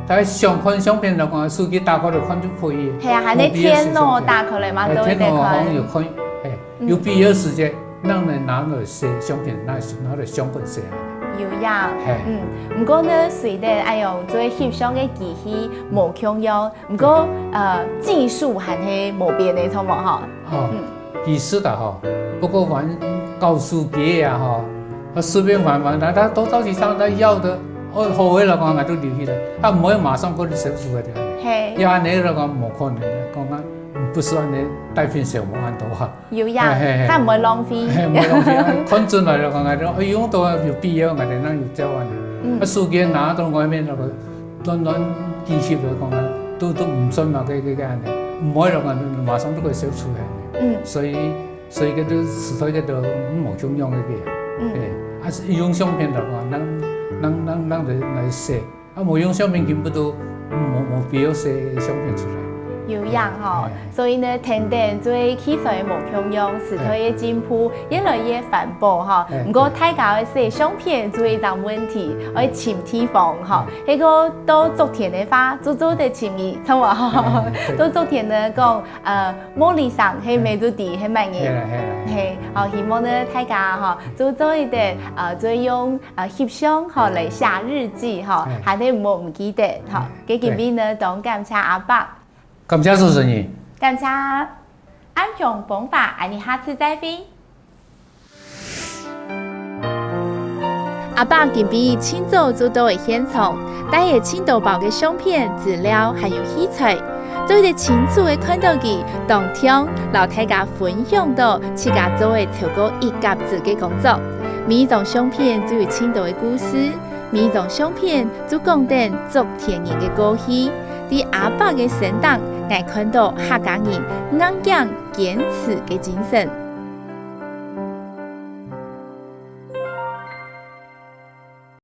大家想看相片來講，手機打開來看就可以。嘿啊，還得電腦打開來嘛，哎，做得看。電腦好像有看，嘿。 嗯。有必要時節，正來拿來洗相片，拿，拿來相館洗啊。有影，嘿。嗯，毋過呢，雖然恁樣做翕相个機器無共樣，毋過，呃，技術還係無變个，著無吼？哦，嗯。技術啊吼，不過玩搞手機个啊吼，啊，隨便玩玩，大家都到處上，他要的，哦，好个來講，𠊎都留起來，啊，毋會馬上過去收手个，對吧？嘿。要恁呢來講，無可能个，講啊，毋係恁呢，帶片少無恁多啊。 有影，嘿，嘿，嘿。較毋會浪費。嘿，毋會浪費啊。看準來了，講，哎，用到有必要，𠊎兜正有照恁呢。嗯。啊，手機拿到外面那個，亂亂機器來講啊，都，都毋算嘛，个，个，个恁呢。毋會了，講，馬上都可以收出來。嗯。所以，所以這個時代這個無共樣个。嗯。哎，啊，係用相片的話，咱，咱，咱，咱來，來寫。 啊，無用相片根本都無，無必要洗相片出來。有影吼，哎。所以呢，天天做个器材無共樣，時代个進步，哎。越來越環保吼。哎，毋過大家愛洗相片就係一個問題，愛尋地方吼。哎。該個到竹田个話，就做得尋你，著無？哎，對。到竹田呢，講，呃， 無理想，係無就知，係麼人。係啦，係啦。嘿，好，希望呢，大家吼，就做一點，呃，就用，呃，翕相吼來寫日記吼，嘿。還係毋好毋記得吼。嘿，該今晡日呢，當感謝阿伯。感謝主持人。感謝。暗香風華，恁呢下次再會。 阿伯今晡日清早就到了現場，帶了盡多包个相片、資料還有器材，做得清楚个看到佢當暢，摎大家分享到自家做个超過一甲子个工作。每一張相片就有盡多个故事，每一張相片就講等竹田人个過去。在阿伯个身頂，𠊎看到客家人硬頸堅持个精神。